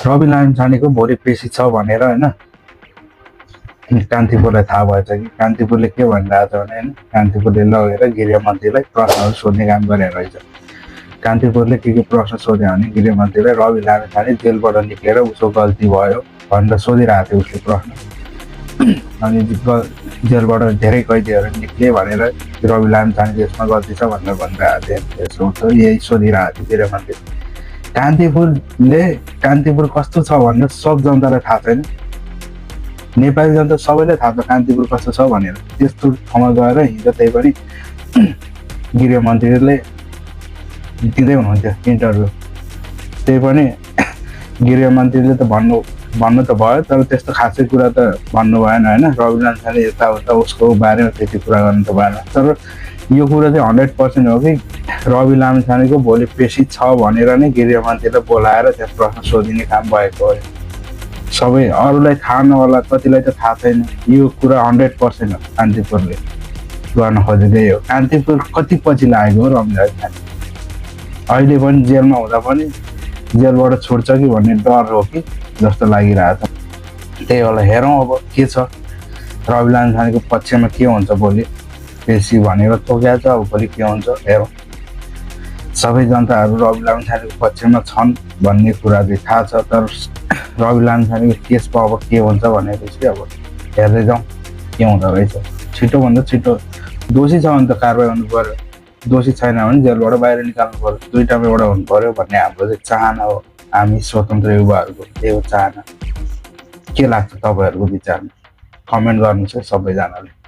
रवि लामिछानेको भोलि पेशी छ भनेर होइन कान्तिपुरलाई थाहा भएछ कि कान्तिपुरले के भनिरहेछ भने होइन कान्तिपुरले लगेर गृहमन्त्रीलाई प्रश्नहरू सोध्ने काम गरेर रहेछ। कान्तिपुरले के प्रश्न सोध्यो भने गृहमन्त्रीलाई रवि लामिछाने जेलबाट निक्लेर उसको गल्ती भयो भनेर सोधिरहेको थियो उसले प्रश्न। अनि जेलबाट धेरै कैदीहरू निक्ले भनेर रवि लामिछाने देशमा गल्ती छ भनेर भनिरहेको थियो। यही सोधिरहेको थियो गृहमन्त्री। कान्तिपुर कस्तो छ भनेर सब जनतालाई थाहा छैन। नेपाली जनता सबैलाई थाहा छ कान्तिपुर कस्तो छ भनेर। त्यस्तो ठाउँमा गएर हिजो त्यही पनि गृहमन्त्रीले दिँदै हुनुहुन्थ्यो इन्टरभ्यू। त्यही पनि गृहमन्त्रीले त भन्नु त भयो तर त्यस्तो खासै कुरा त भन्नु भएन होइन। रवि लामिछाने यताउता उसको बारेमा त्यति कुरा गर्नु त भएन। तर यो कुरा चाहिँ 100% हो कि रवि लामिछानेको भोलि पेशी छ भनेर नै गृहमन्त्रीलाई बोलाएर त्यहाँ प्रश्न सोधिने काम भएको हो। सबै अरूलाई थाहा नहोला, कतिलाई त थाहा छैन। यो कुरा 100% हो कान्तिपुरले गर्न खोजेकै हो। कान्तिपुर कति पछि लागेको हो रवि लामिछाने। अहिले पनि जेलमा हुँदा पनि जेलबाट छुट्छ कि भन्ने डर हो कि जस्तो लागिरहेको छ। त्यही होला, हेरौँ अब के छ रवि लामिछानेको पक्षमा के हुन्छ भोलि। पेशी भनेर तोकेको छ, अब भोलि के हुन्छ हेरौँ। सबै जनताहरू रवि लामिछानेको पक्षमा छन् भन्ने कुरा चाहिँ थाहा छ। तर रवि लामिछानेको केसमा अब के हुन्छ भनेपछि अब हेर्दै जाउँ के हुँदो रहेछ। छिटोभन्दा छिटो दोषी छ भने त कारवाही हुनु पर्यो, दोषी छैन भने जेलबाट बाहिर निकाल्नु पर्यो। दुईटामा एउटा हुनु पर्यो भन्ने हाम्रो चाहिँ चाहना हो। हामी स्वतन्त्र युवाहरूको त्यही हो चाहना। के लाग्छ तपाईँहरूको विचारमा कमेन्ट गर्नुहोस् है सबैजनाले।